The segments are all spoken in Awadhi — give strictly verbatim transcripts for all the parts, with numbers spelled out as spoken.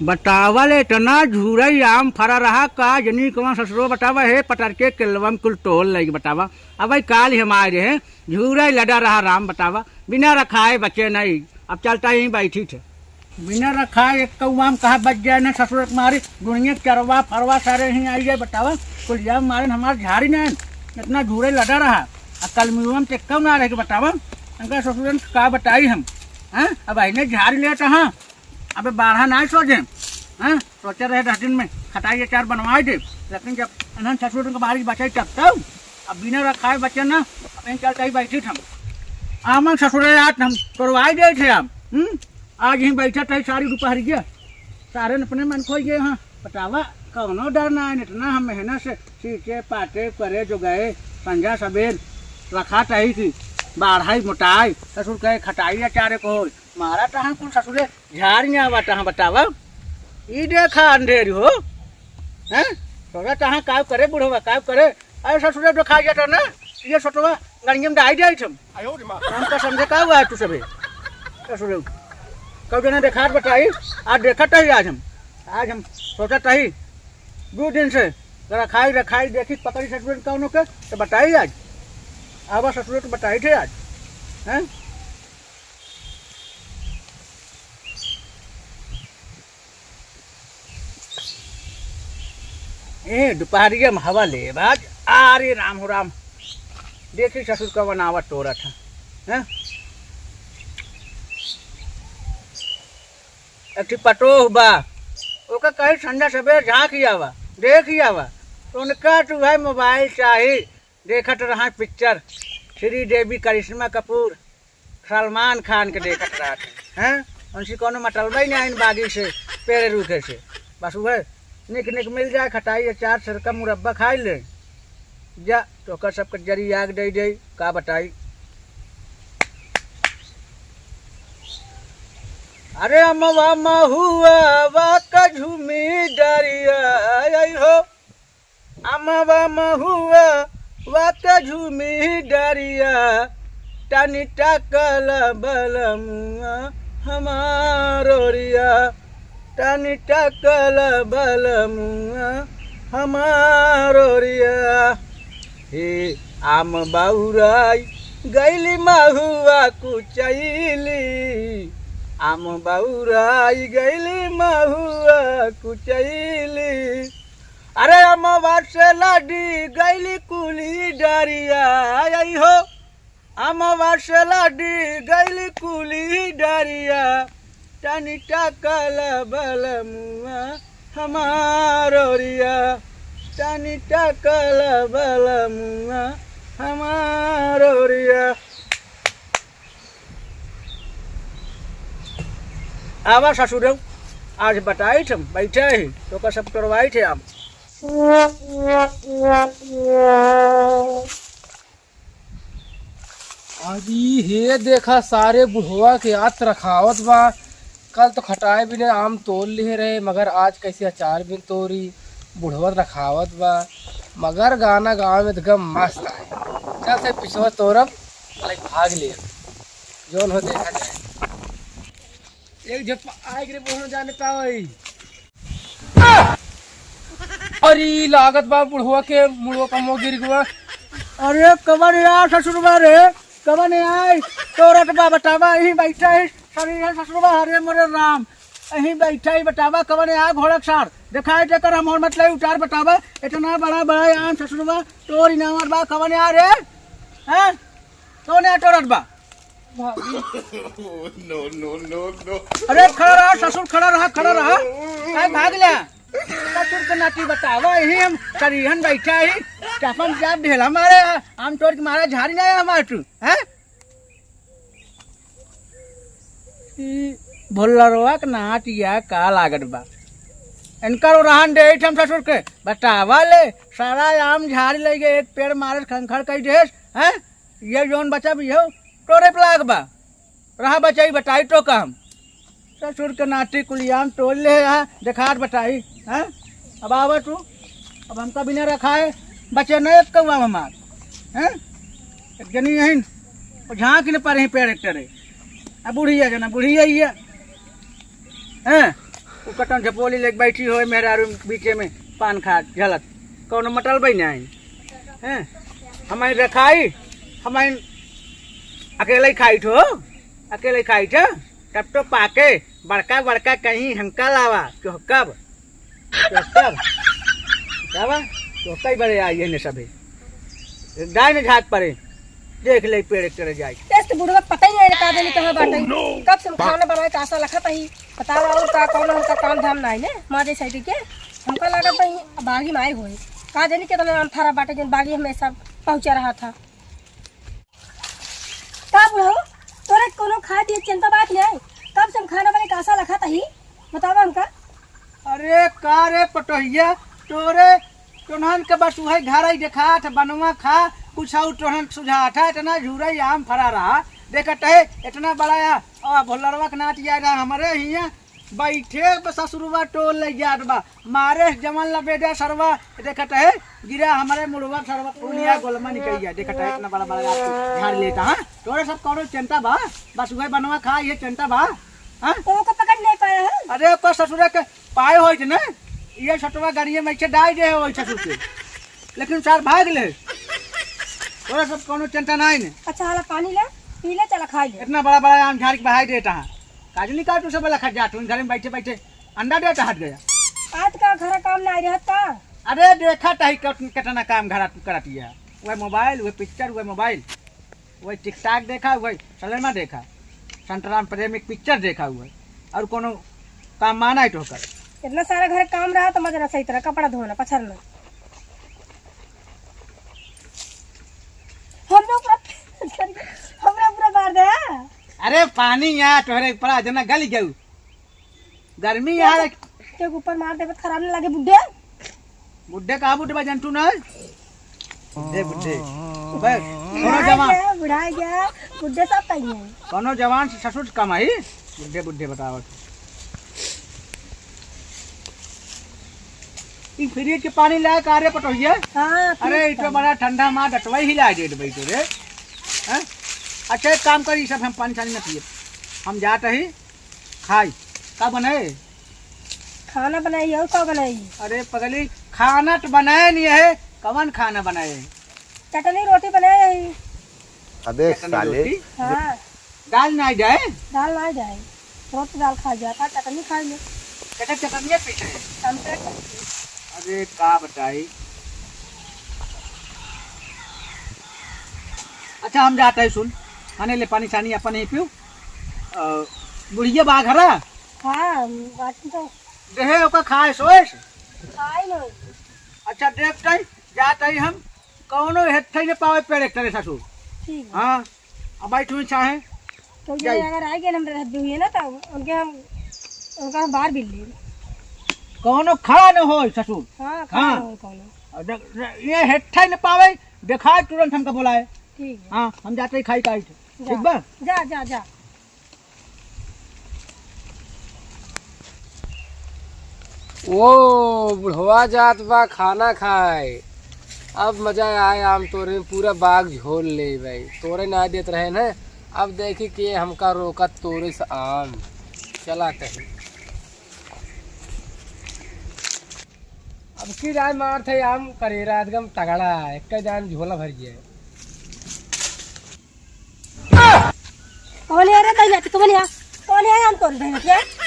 बतावा ले, इतना झूरई आम फरा रहा का, जनी कवन ससुरो बतावा, हे पटर के केलवा में कुल तोल लइके बतावा। अब भाई काल ही हम आए रहे, झूरई लदा रहा राम बतावा, बिना रखाए बचे नहीं। अब चलता ही बैठी थे। बिना रखाए एक कौआ में कहा बच जाए ना ससुर के मारी, दुनिया के चरवा फरवा सारे ही आई जाए बतावा। कुल जाम मारे हमार झाड़ी ना, इतना झूरई लदा रहा। आ कल मिलवा में चक्का ना रहे के बतावा, उनका ससुरन का बताई हम। हैं? अब आईने झाड़ी लेत हाँ, अबे बाढ़ा नाहीं सोझे, हैं? सोचे रहे दस दिन में खटाई अचार बनवाए दे, लेकिन जब इन्हन ससुर के बारी बचाई तब तो, अब बिना रखाए बचे ना, अब इन चलते ही बैठी हम। आमन ससुरे रात हम तोड़वाए दे थे हम, हम्म? आज ही बैठे थे सारी दोपहर गया, सारे ने अपने मन खोई गए हाँ। बतावा, कौनो डर ना है, इतना हम मेहनत से सींचे, पाटे, करे, जोगाए, संझा सबेर रखा तही थी, बाढ़ाई मोटाई, ससुर कहे खटाई अचारे को होई। मारा तहाँ कुल ससुरे झाड़ में आवा तहाँ बतावा। ई देखा अंधेरी हो, हैं? तोरा तहाँ काव करे बुढ़वा, काव करे? अरे ससुरे देखा जाता ना, ये सतवा गड़िया में डाई जाई हम। हमका समझे का हुआ है तू सबे? ससुरे, कब जने देखात बताई, आज देखत ही आज हम, आज हम सोचत ही दो दिन से रखाई, रखाई देखी पकड़ी ससुरे कौनो के, तो बताई आज। आवा ससुरे तो बताई थे आज, हैं? ए, दुपहरिया में हवा ले बाज। अरे राम हो राम, देखी ससुर का बनावत तोरत है, हैं? एक ठे पटोह बा, ओका कहे संझा सबेर झांक ही आवा, देख ही आवा। तो उनका तू है मोबाइल चाही, देखत रहा पिक्चर श्रीदेवी, करिश्मा कपूर, सलमान खान के देखत रहत हैं, हैं? उनसे कौनो मतलबे नहीं आइन बागी से पेड़े रूखे से। बस वह निक निक मिल जाए, खटाई अचार, सिरका, मुरब्बा खाई ले। जा, तोकर सबके जरी आग दे दे, का बताई। अरे अमवा महुआ वा का झूमी डरिया, आई हो। अमवा महुआ वा के झूमी डरिया, तनी ताकल बलमुआ हमार ओरिया, तनी ताकल बलमुआ हमार ओरिया। हे आम बौराई गइली महुआ कुचैली, आम बौराई गइली महुआ कुचैली। अरे अमवा से लडी गइली कुली डरिया, आई हो। अमवा से लडी गइली कुली डरिया, तनी ताकल बलमुआ हमार ओरिया, तनी ताकल बलमुआ हमार ओरिया। आवा ससुरऊ, आज बताई थे, बैठे ही, तो का सब करवाई थे आप। अरे हे देखा, सारे बुढ़वा के आत रखावत बा। कल तो खटाए बिना आम तोड़ लिहे रहे, मगर आज कैसे अचार बिन तोरी, बुढ़वा रखावत बा। मगर गाना गाँव में तो गम मस्त है। चल से पिछवा तोरब, लाइक भाग ले, जौन हो देखा जाए। एक झपा आए रे, बोहन जाने का होई। अरे लागत बा बुढ़वा के मुड़वा कमो गिर गवा। अरे कवन यार ससुरवा रे, कवन यार तोरत बा बतावा, यहीं बैठा है सरीर है ससुरवा। अरे मोरे राम, यहीं बैठा ही बतावा कवन यार घोड़क सार। देखाई देकर हम और मतलब उतार बतावा, इतना बड़ा बड़ा यार ससुरवा तोर इनामत बा कवन यार रे, हैं? कवन यार तोरत बा? No, no, no, no। अरे खड़ा रहा ससुर, खड़ा रहा, खड़ा रहा। काहे भाग ले? ससुर के नाती बतावा, यही हम सरीहन बैठा ही, चापम चाप ढेला मारे, आम तोड़ के मारा झाड़ी ना है हमार तू, हैं? ई भोलरवा के नाच या का लागत बा? इनकर ओरहन देत हम ससुर के, बतावा ले, सारा आम झाड़ी लइ गए, एक पेड़ मारे खंखर कइ देस, हैं? ये जौन बचा भी हो, तोरे पे लाग बा। रहा बचाई बताई तो काम। ससुर के नाती कुलियान तोड़ ले है, देखात बताई, हैं? अब आवा तू, अब हमका बिना रखाए बचे न एक कौआ हमार, हैं? एक जनी यहीं, वो झांक न पा रही पेड़ एक टरे। अब बुढ़िया जना, बुढ़िया ही है, हैं? उ कटन झपोली लेके बैठी होए मेहरारू बीचे में पान खात झलत, कौनो मतलब ही नहीं। हैं? हमारी रखाई, हमारी अकेले ही खाई ठो, अकेले ही खाई ठो, तब तो पाके बड़का बड़का कहीं हमका लावा, चोहकब, चोहकब, क्या बा? चोहकई बड़े आई है ने सभे, दाई ने झात परे, देख ले पेड़ चढ़ जाए। तेज तो बुढ़वा पता ही नहीं का देनी कहाँ बाटे। कब से हम खाना बनाए का आशा लखत ही। बताओ और का, कौनो हमका काम धाम नाई ने, माँ जैसे के हमका लागत है बागी में आए होए। का जानी कितना आम फरा बाटे, जौन बागी हमेशा पहुँचा रहा था। का बुढ़ऊ, तोरे कौनो खाए पिए चिंता बात नहीं? कब से हम खाना बने का आशा लखत ही, बतावा हमका। अरे का रे पटोहिया, तोरे तोहन के बस उहइ घर ही देखात, बनवा खा, कुछ और तोहन के सुझात है, इतना झूरइ आम फरा रहा, देखत है, इतना बड़ा या, आ, भोलरवा के नाच जाए रहा हमरे हियाँ, बैठे बस ससुरवा टोल ले जात बा, मारे जवन लबेदा सरवा, देखत है, गिरा हमरे मुड़वा सरवा, पुनिया गोलमा निकल गया, देखत है, इतना बड़ा बड़ा आपको झाड़ लेता, हाँ? तोरे सब कौनो चिंता बा, बस उहइ बनवा खा, ये चिंता बा, हाँ? तो ओको पकड़ नहीं पाया है? अरे, ओकर ससुरे के पाए होइत न, ये सटवा गाड़िए में से डाल दे होइत ससुर के, लेकिन सार भाग ले। तोरा सब कौनो चिंता नहीं ने। अच्छा, हाला पानी ले, पी ले, चला खाई ले। इतना बड़ा बड़ा आम झाड़ के बहाई देता है। काजू निकाल तू सब लखत जात हूँ, घर में बैठे बैठे अंडा देता हट गया। आज का घर काम नहीं रहत का? अरे, देखा ताही कत-, कितना काम घर तू करत है। वह मोबाइल, वह पिक्चर, वह मोबाइल। वही TikTok देखा, वही सिनेमा देखा, संतराम प्रेमी के पिक्चर देखा हुआ, और कोनो काम माना है तो कर। इतना सारा घर काम रहा तो मजा ना सही तरह कपड़ा धोना, पछरना। हमरा पूरा, हमरा पूरा मार दे। अरे पानी यहाँ तोहरे ऊपर आ जना गल गऊ। गर्मी यहाँ के ऊपर मार देबे त खराब न लागे बुड्ढे। बुड्ढे कहाँ बुड्ढे बा जनतू ना? बुड्ढे, बुड्ढे। बे, कोनो बुढ़ा जवान गया, बुढ़ा गया, बुड्ढे सब कही है। कोनो जवान से ससुर कम आई, बुड्ढे, बुड्ढे बतावत। ई फ्रिज के पानी लाए का रे पटोहिया? हाँ, अरे, फ्रिज ई तो पानी। बड़ा ठंडा मार डटवाई हिला दे भाई तो रे। हैं? अच्छा, एक काम कर, ई सब हम पानी सानी न पिए, हम जात ही खाई। का बनाए? खाना बनाई, और का बनाई? अरे पगली, खाना तो बनाए नहीं है, कवन खाना बनाए? चटनी रोटी बनाए है। अबे चटनी साले। रोटी? हाँ। दाल ना जाए? दाल ना जाए, रोटी दाल खा जाता, चटनी खा ले। चटक चटनिया पीछे। हम क्या करते? अरे का बताई? अच्छा, हम जात ही, सुन, खाने ले पानी सानी अपन ही पियो। अ, बुढ़िया बा घरा? हाँ, बात तो देहे ओका खाए सोए से? खाए लो। अच्छा, देख तई, जात ही हम, कौनो हेठे न पावे पेड़ एक तरह ससुर। ठीक है। हाँ, अब बैठ हुई चाहे। तो ये जाई। अगर आ गए ना मेरे हाथ हुए ना, तो उनके हम, उनका हम बाहर भी ले। कौनो खड़ा न हो ससुर। हाँ, खड़ा हाँ। हो कौनो। और देख, ये हेठे न पावे, देखा तुरंत हमका बुलाए। ठीक है। हाँ, हम जाते ही खाई काई। जा, ठीक बा? जा, जा, जा। ओ बुढ़वा जात बा खाना खाए। अब मजा आए आम तोरे में, पूरा बाग झोल ले भाई। तोरे ना देत रहे ना, अब देखी के हमका रोकत तोरे से आम। चला कहीं। अब की राय मारत है आम करेरा एकदम तगड़ा, एक जान झोला भर गया। कौन है रे दहिना? कौन है? कौन है हम तोर दहिना?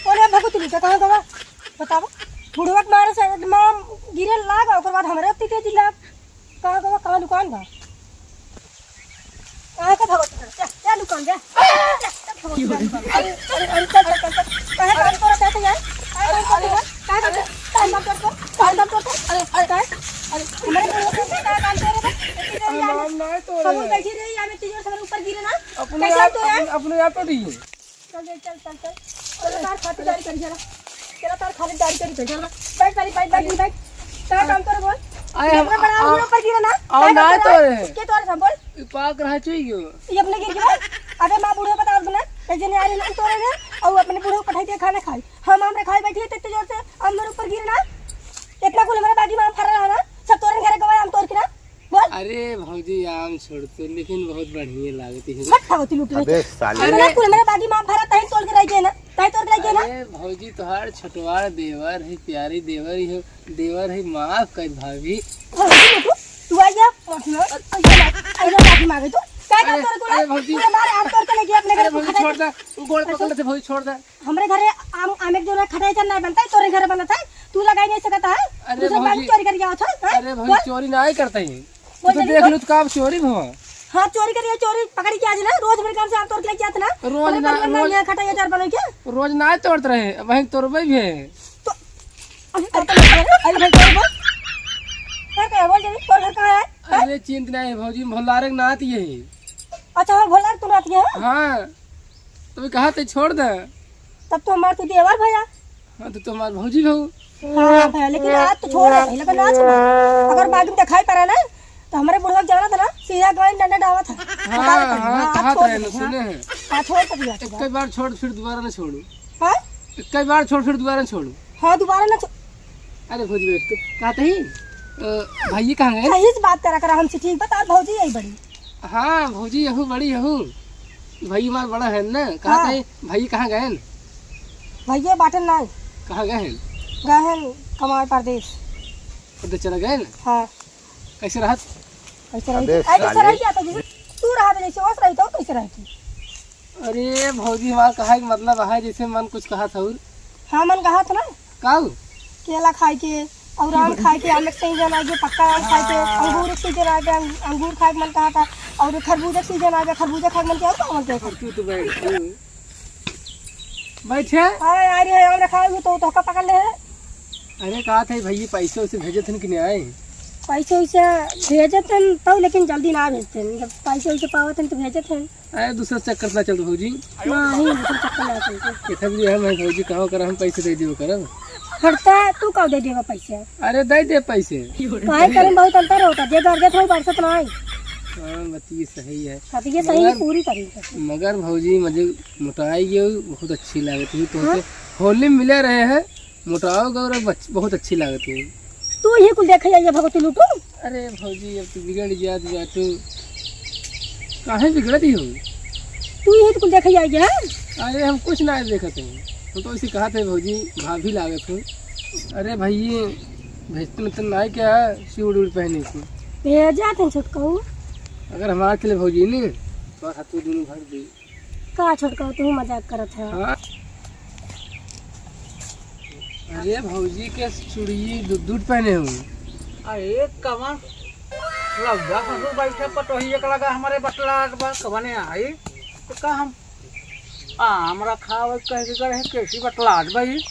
कौन है भगत लूटा? कहाँ गवा? बतावा। बुढ़वा के मारे से माम गिरे लाग, ओकर बाद हमरे तीते जी लाग। कहाँ गवा? कहाँ दुकान बा? कहाँ के भगत? जा, जा दुकान जा। जा, जा भगत दुकान। अरे, अरे, अरे, चल, चल, चल, चल। काहे काम करत है तू यार? काहे काम करत है? काहे काम करत है? काहे काम करत है? अरे, अरे, काहे? अरे, हमारे घर में काहे काम करत है? इतनी देर हम यार, नाम ना है तो हम रे। बैठी रही, यार, इतनी देर से हमारे ऊपर गिरे ना। अपने कैसे आप, तो यार? अपने, अपने आप तो दिए। चल, चल, चल, चल, चल। चल, तार खातिर तैयारी करी, चला। चला, तार खातिर तैयारी करी, चला। बैठ, बैठ, बैठ, बैठ, बैठ। क्या काम करे बोल? अरे, हम, इतना बड़ा आ, हम ऊपर गिरा ना? आ, क्या ना काम करे? तो है। के तोरे से बोल? ये पाक रहा चाहिए। ये अपने गिर गया। अबे माँ बूढ़े बता दो ना। एक जने आए ना तोरे ने, और अपने बूढ़े को पठाई दिया खाना खाई। हम हमरे खाई बैठी है, इतने जोर से हम मेरे ऊपर गिरे ना। इतना कुल हमारे बागी में आम फरा रहा ना। सब तोरे घरे गवाए आम तोड़ के ना। बोल। अरे भौजी, आम छोड़ तो, लेकिन बहुत बढ़िया लागत है। मत खाओ, तू लूट ले। अबे साले। इतना कुल मेरे बागी में आम फरा, तहीं तोड़ के रह गए ना। तै तोर के लइके ना? अरे भौजी, तोहार छोटवार देवर है, प्यारी देवर ही हो, देवर है, माफ कर भाभी। भौजी, तू, तू आ जा, माफी मांग। अइसे मा-, अइसे माफी मांगे तू। का, का अरे, तोर को अरे भौजी। अरे मारे, आप तोर के लइके अपने अरे घर को भौजी, खटाई छोड़ दे, तू गोड़ पकड़ लेते भौजी, छोड़ दे। हमरे घरे आम, आम एक जोड़ा खटाई चल नहीं बनता है, तोरे घरे बनता है, तू लगाई नहीं सकता है। अरे दूसरे भौजी, बाबू चोरी कर गया था, हैं? अरे भौजी, बोल। चोरी ना ही करते हैं। बोल तू तो जल्दी देख बोल। लो, तो का चोरी भवा? हाँ, चोरी करिए, चोरी पकड़ी के आज ना, रोज मेरे काम से आप तोड़ के लेके जाते ना। रोज हमरे ना, बगल में रोज, यहाँ खटाई हजार बने क्या? रोज ना तोड़त रहे, वहीं तोड़बे भी है। तो अभी तोड़ तो नहीं रहे। अरे भाई, तोड़ बोल। घर का है, बोल जल्दी, तोर घर कहाँ है? हैं? अरे चिंत नहीं भौजी, भोलारे के नात ये है। अच्छा, हाँ, भोलारे तू नात ये है? हाँ, तो कहा थे छोड़ दे। तब तो हमार तू देवर भया। हाँ, तो तू हमार भौजी भऊ। हाँ भया, लेकिन आज तो छोड़, पहले का ना छोड़। अगर बाद में दिखाई पड़ा ना, तो हमरे बुढ़वा के जाना था ना, सीधा गाय डंडा डावा था। हाँ, बता दे, हाँ, हाँ, कहा छोड़ रहे दे, ना, हाँ। सुने हैं। हाँ, छोड़ दे, हाँ। एक बार छोड़, फिर दोबारा ना छोड़ू। हाँ? एक बार छोड़, फिर दोबारा ना छोड़ू। हाँ, दोबारा ना छो-, अरे भौजी, बैठ तो। कहते ही, अ, भाई कहाँ गए? सही से बात करा करा हमसे, ठीक? बता, भौजी यही बड़ी। हाँ भौजी, यहू बड़ी यहू। भाई हमार बड़ा है ना, कहा हाँ। कहीं भाई कहाँ गए? भैया बाटन ना। कहाँ गए हैं? गए हैं कमाए परदेश। परदेश चला गए हैं? हाँ। कैसे रहत? कैसे रही? अबे ऐसे साले। रही क्या तो जैसे तू रहा तो जैसे ओस रही तो कैसे रही तू? अरे भौजी, हमार कहा के मतलब है जैसे मन कुछ कहा था और। हाँ, मन कहा था ना। काऊ? केला खाए के और आम खाए के, आम एक सीजन आ गया, पक्का आम खाए के, हाँ। अंगूर एक सीजन आ गया, अंग-, अंगूर खाए के मन कहा था, और खरबूजा सीजन आ गया, खरबूजा खाए के मन किया, और का मन किया? और तू तो बैठ, तू। बैठ है? अरे, अरे, हमरा खाए हुए तो, तो का पकड़ ले है? अरे, कहा था भैया, पैसे वैसे भेजे थे कि नहीं आए? पैसे वैसे भेजे थे तो, लेकिन जल्दी ना भेजते हैं। जब पैसे वैसे पावत हैं तो भेजे थे। अरे, दूसरा चक्कर ना चल भौजी। नहीं, दूसरा चक्कर ना चलते। इतना भी हम है भौजी, कहाँ कर हम पैसे दे दियो करब? हटता है, तू कब दे देगा पैसे? अरे, दे दे पैसे। काहे करे बहुत अंतर होता, जे दर्जत हो, बरसत ना आई। हाँ, बात ये सही है। अब ये सही मगर, पूरी तरीके से। मगर भौजी, मुझे मोटाई ये बहुत अच्छी लागत है, तो हाँ? से होली में मिले रहे हैं, मोटाओ गौरव बच-, बहुत अच्छी लागत है। तू ही कुल देखे आइए भगवती लूटू। अरे भौजी, अब तू बिगड़ जात बाटू। काहे बिगड़त ही हो? तू ही कुल देखे आइए, हाँ? अरे हम कुछ ना देखत हैं, हम तो ऐसे कहा थे भौजी, भाभी लागत हो। अरे भाई, भेजते में तो ना क्या सूट उड़ पहने को? भेजा थे छोटकऊ। अगर हमारे के लिए भौजी ने, तो हाथों दोनों भर दी। का छोटका, तू मजाक करत है? हाँ। अरे भौजी के चुड़िया दू, दूध पहने हूँ। अरे कवन लौड़ा ससुर बैठे पटोहिए के लगा हमरे बतलात बा, कवने आई? तो का हम आम रखावे कह के गए हैं, कैसी बतलात बा ई?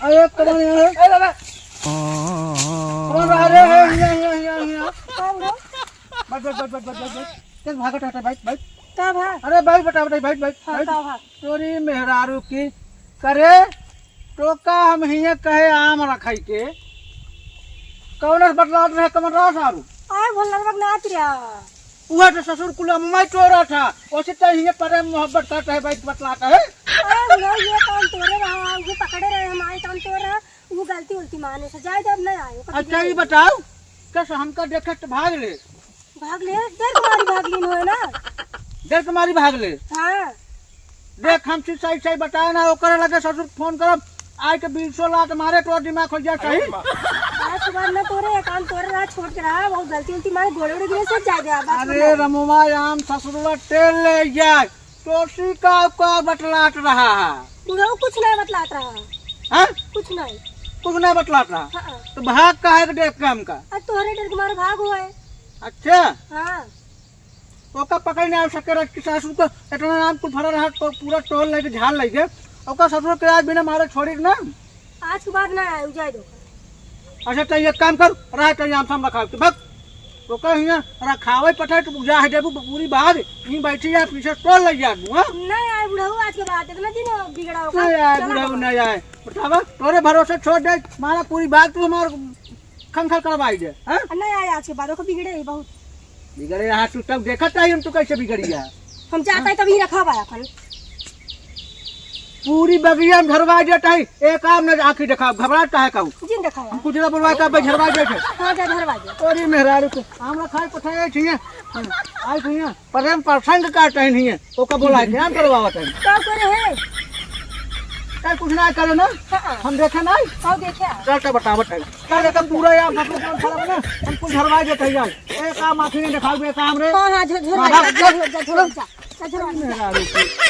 अरे कवन है? ए दादा। कवन रहा रे? हिया, हिया, हिया, हिया। का हो? बैठ, बैठ, बैठ। चल, भागत हटे, बैठ, बैठ। का भा? अरे, बैठ बेटा, बैठ, बैठ, बैठ, हाँ, बैठ। का भा? तोरी मेहरारू की करे, तो का हम हियाँ कहे आम रखाई के? कौन से बतलात रहे, कमर रहा सारू? आए भोला बाबा के नाच रहा। उहे तो ससुर कुल अम्मा ही तोरा था, ओसे तो हियाँ परे मोहब्बत करता है, बैठ बतलाता है। अरे, वो ये काम तोरे रहा, वो पकड़े रहे, हम आए काम तोरे रहा, वो गलती उलती माने से जाए, जब नहीं आए, वो कभी अच्छा, ये नहीं बताओ, कस हमका देखे तो भाग ले। भाग ले, डर के मारी भाग लीन होए ना। डर के मारी भाग ले। हाँ। देख, हम चीज सही सही बताए ना, ओकरे लगे ससुर फोन करब, आए के बीसो लात मारे, तोर दिमाग हो जाए सही। आज के बाद ना तोरे, ये काम तोरे रहा, छोड़ के रहा, बहुत गलती उलती मारे, गोड़े उड़े गिरे, सब जाए दे, बात अरे सुन। रमुआ, आम ससुरवा तेल ले जाए, तोसी का, का बतलात रहा है? बुढ़ऊ कुछ नहीं बतलात रहा। हाँ? कुछ नहीं। कुछ नहीं बतलात रहा? हाँ। तो भाग काहे के देख के हमका? अब तोहरे डर के मारे भाग हुआ है। अच्छा। हाँ। ओका पकड़ नहीं आ सके रख के सासू का इतना नाम कुल भरा रहा तो पूरा टोल लेके झाल लेके ओका ससुर के आज बिना मारे छोड़ी ना। आज के बाद ना आए, जाए दो। अच्छा, तो एक काम कर, रहा तो आम साम रखा के बक। ओका हियाँ रखावे पठाए तो बुझा है देबू पूरी बात। यहीं बैठी है, पीछे टोल ले जा तू, हाँ? नहीं आए बुढ़ऊ, आज के बाद इतना दिन हो बिगड़ा होगा। नहीं आए चला बुढ़ऊ, बाबा। नहीं आए। बतावा, तोरे भरोसे छोड़ दे, मारा पूरी बात तू हमार खंखल करवाई दे, हाँ? नहीं आए आज के बाद, ओका बिगड़े ही बहुत। बिगड़े यहाँ तू तब देखत रही हम तू कैसे बिगड़ी है। हम जाता है तभी रखा बा अपन। पूरी बगिया में झरवा देत है, एक आम न आँखी देखाउ, घबरात काहे का हू? जिन देखाया। हम कुछ ना बोलवाए का, बस झरवा देत है। हाँ, जा झरवा दे। अरे मेहरारू के, हमरा खाए पठाए आई थी, आई थी, प्रेम प्रसंग का टहन ही है, ओका बोला है, ध्यान करवावत है। का करे है? कल कुछ ना करो ना, हाँ। हम देखे ना। का देखे? चल, तो बतावत है। चल, तो पूरा यार, मतलब, कौन खराब है ना? हम कुछ झरवा देत है यार। एक आम आँखी नहीं देखाउ, एक आम रे। हाँ, हाँ, झ-, झरवा हाँ, दे, हाँ। झरवा दे, झरवा दे। मेहरारू की।